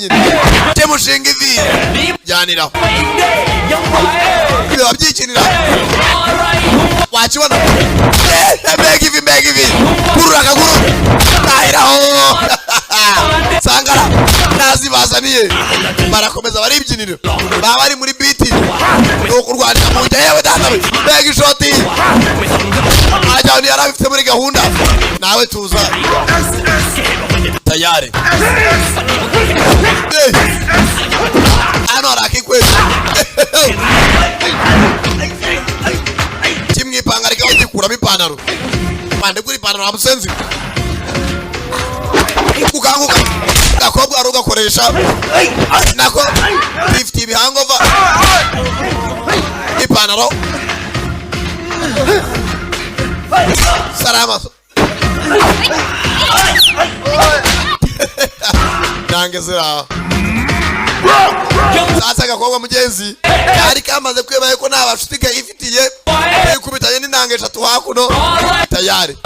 Nyine kimushinga ivi byaniraho, biba byikinira, wakibona. Mbega ivi, mbega ivi! Kurura akaguru, tahiraho sangara nazibazaniye. Barakomeza baribyinira, baba bari muri beat, ni ukurwanira mu njya. Yewe data we, mbega ishoti! Ajya ntiyari abifite muri gahunda. Nawe tuza tayari. Eh, hano hari akikwezi kimwipanga, rikaba gikuramo ipantaro. Pande kuri ipantaro, wa musenzi, gukanguka gakobwa wari ugakoresha nako bifitiye ibihangova ipantaro. Salama nange ziraho. Sasa agakobwa mugenzi kari kamaze kwibaye ko nta bashuti kayifitiye, kikubitanye n'intanga eshatu hakuno. Tayari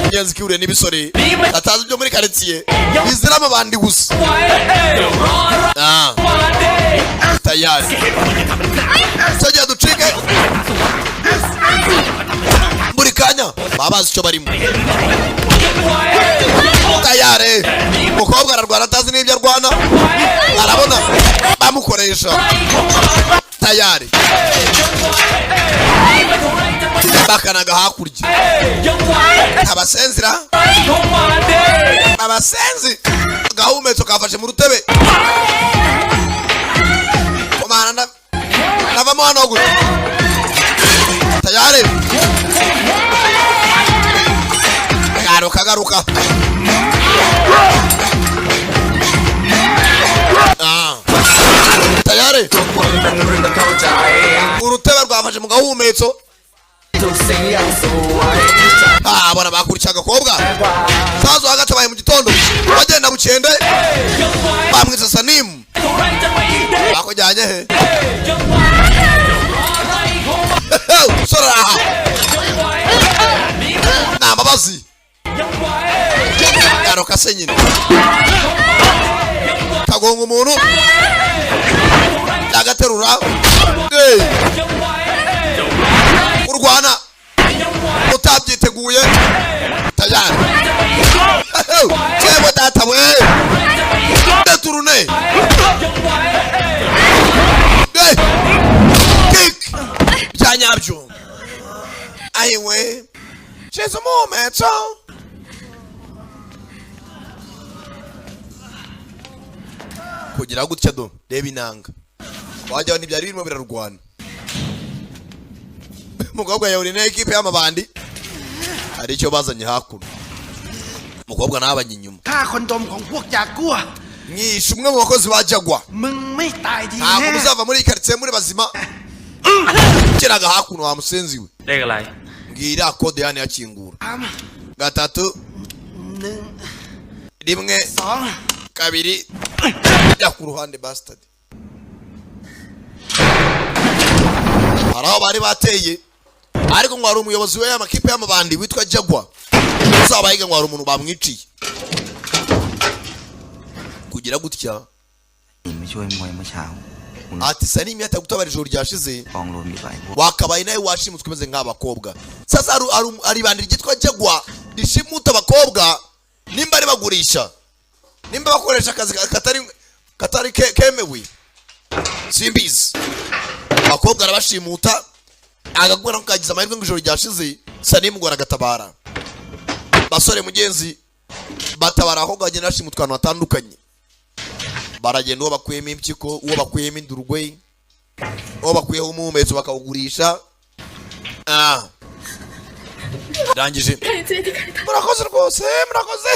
mugenzi kihuriye n'ibisore atazi ibyo muri karitsiye, bizira amabandi gusa. Ah. Tayari sojya ducike buri kanya, baba bazi icyo barimo. Tayari umukobwa ararwana atazi n'ibyo arwana, arabona bamukoresha. Tayari bakanaga hakurya abasenzira, abasenzi gahumetso kafashe mu rutebe. Komana navamo hano gute? Tayari garuka, garuka. Ah. Tayari urutebe rwafashe mu gahumetso. Ah, abona bakurikiye agakobwa sazo hagatabaye mu gitondo, bagenda bukende. Bamwise Sanimu. Bakujyanye he? Sora aha, nta mbabazi. Garuka se nyine, kagonga umuntu agaterura. Hey! Urwana utabyiteguye. Tayari yewe data we, deturune. Hey! Kick bya nyabyo. Ayiwe, shize umuhumetso. Kugira gutya do, reba inanga, wajya ntibyari birimo birarwana. Umukobwa yahuriye na ekipe y'amabandi, hari icyo bazanye hakuno. Umukobwa ntabanye inyuma. ฆ่าคนดมของพวกจากัว Mwishe umwe mu bakozi ba Jagwa. มึงไม่ตายดี Ntabwo แน่ muzava muri iyi karitsiye muri bazima. Keraga hakuno, wa musenzi we. เลขอะไร Mbwira kode yani yakingura. สาม Gatatu, หนึ่ง rimwe, สอง kabiri. Jya ku ruhande, bastard. Hari aho bari bateye, ariko ngo hari umuyobozi w'aya makipe y'amabandi witwa Jagwa uzabahiga, ngo hari umuntu bamwiciye. Kugira gutya. ไม่ช่วยมวยเมื่อเช้า Ati Sanimi yatagutabara ijoro ryashize, กองรวมอยู่หลายพวก wakabaye nawe washimutswe umeze nk'abakobwa. Sasa hari ibandi ryitwa Jagwa rishimuta abakobwa, nimba ari bagurisha, nimba bakoresha akazi katari kemewe, simbizi. Abakobwa arabashimuta, agakubona ko kagize amahirwe ngo ijoro ryashize Sanimu ngo aragatabara. Basore mugenzi batabara abakobwa, bagenda bashimutwa ahantu hatandukanye. Baragenda, uwo bakuyemo impyiko, uwo bakuyemo indurwe, uwo bakuyeho umuhumetso bakawugurisha. Ah. Ndangije. Murakoze rwose, murakoze.